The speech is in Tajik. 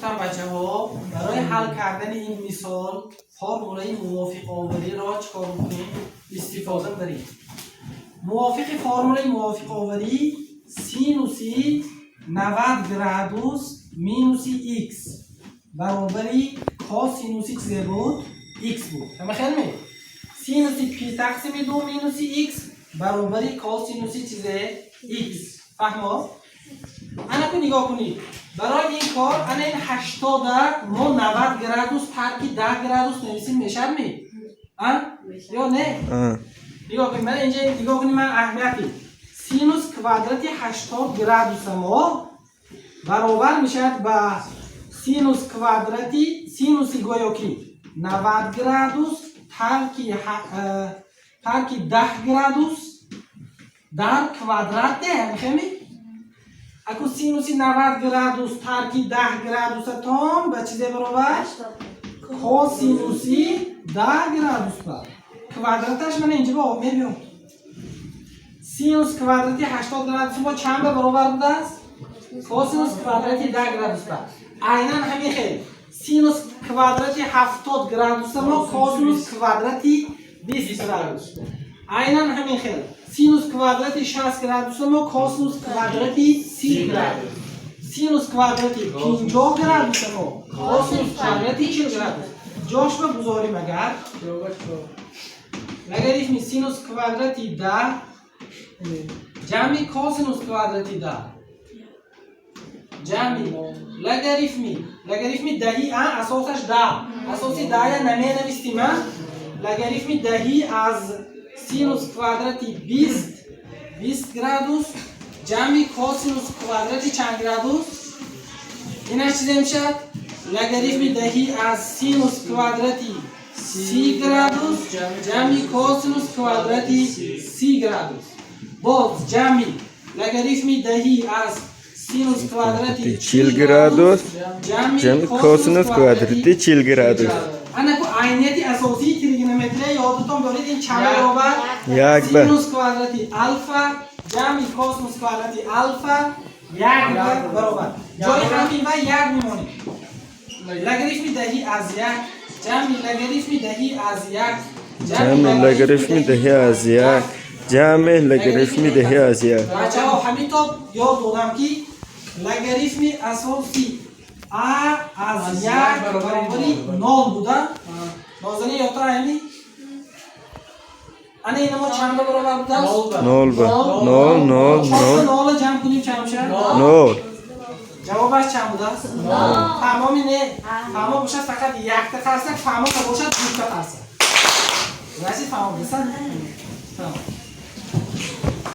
Гуфтам, бачаҳо, барои ҳал кардани ин мисол формулаи мувофиқовариро чӣ кор мекунем? Истифода барем. Мувофиқи формулаи мувофиқоварӣ, синуси 90 градус минуси х баробари косинуси чизе буд? Х буд. Ҳама хел ме? Синуси пи тақсими ду минуси х баробари косинуси чизе? Х. Фаҳмо? Анаку, нигоҳ кунед, барои ин кор ана ин 80-а мо 90 градус тарки 10 градус нависим, мешавад ми? А ё не? Нигоҳ кунед, мана инҷа нигоҳ кунед. Ман аҳамияти синус квадрати 80 градуса мо баробар мешавад ба синус квадрати, синуси гӯё ки 90 градус тарки 10 градус дар квадрат, не мехеми? Аку синуси 90 градус тарки 10 градусатон ба чизе баробар? Косинуси 10 градус ба квадраташ. Мана инҷа ба мебиёд. Синус квадрати 80 градус мо чанд ба баробар будааст? Косинус квадрати 10 градус ба. Айнан ҳамин хел синус квадрати 70 градуса мо косинус квадрати 20 градус. Айнан ҳамин хел синус квадрати 60 градуса мо косинус квадрати 30 градус. Синус квадрати 50 градуса мо косинус квадрати 40 градус. Ҷошба гузорим агар, логарифми синус квадрати 10 ҷамъи косинус квадрати 10 ҷамъи логарифми даҳи а асосаш 10, асоси 10-я наменавистим, а логарифми даҳи аз синус квадрати 20 градус ҷамъи косинус квадрати чанд градус? Инаш чизе мешавад? Логарифми даҳи аз синус квадрати 30 градус ҷамъи косинус квадрати 30 градус, боз ҷамъи логарифми даҳи аз синус квадрати 40 градус ҷамъи ҷамъи косинус квадрати 40 градус. Анаку, айнияти асосии тригонометрия ёдатон доред, ин чанд баробар? Як ба. Синус квадрати алфа ҷамъи косинус квадрати алфа як ба баробар. Ҷои ҳамин ва як мемонем. Логарифми даҳи аз як ҷамъи логарифми даҳи аз як ҷамъи логарифми даҳи аз як ҷамъи логарифми даҳи аз як. Бачаҳо, ҳамин то ёд додам, ки логарифми асоси а аз як баробари нол буда. Нозанин, ёдтар ами? Ана ина мо чанда баробар будааст? Нол ба нол, нол, Чорта нол. Нола ҷамъ кунем, чанд мешавад? Нол. Ҷавобаш чанд будааст? Фаҳмоми не? Фаҳмо бошад, фақат якта қарсак, фаҳмо бошад, дута қарсак. Значит, фаҳмо бисан. Тамом.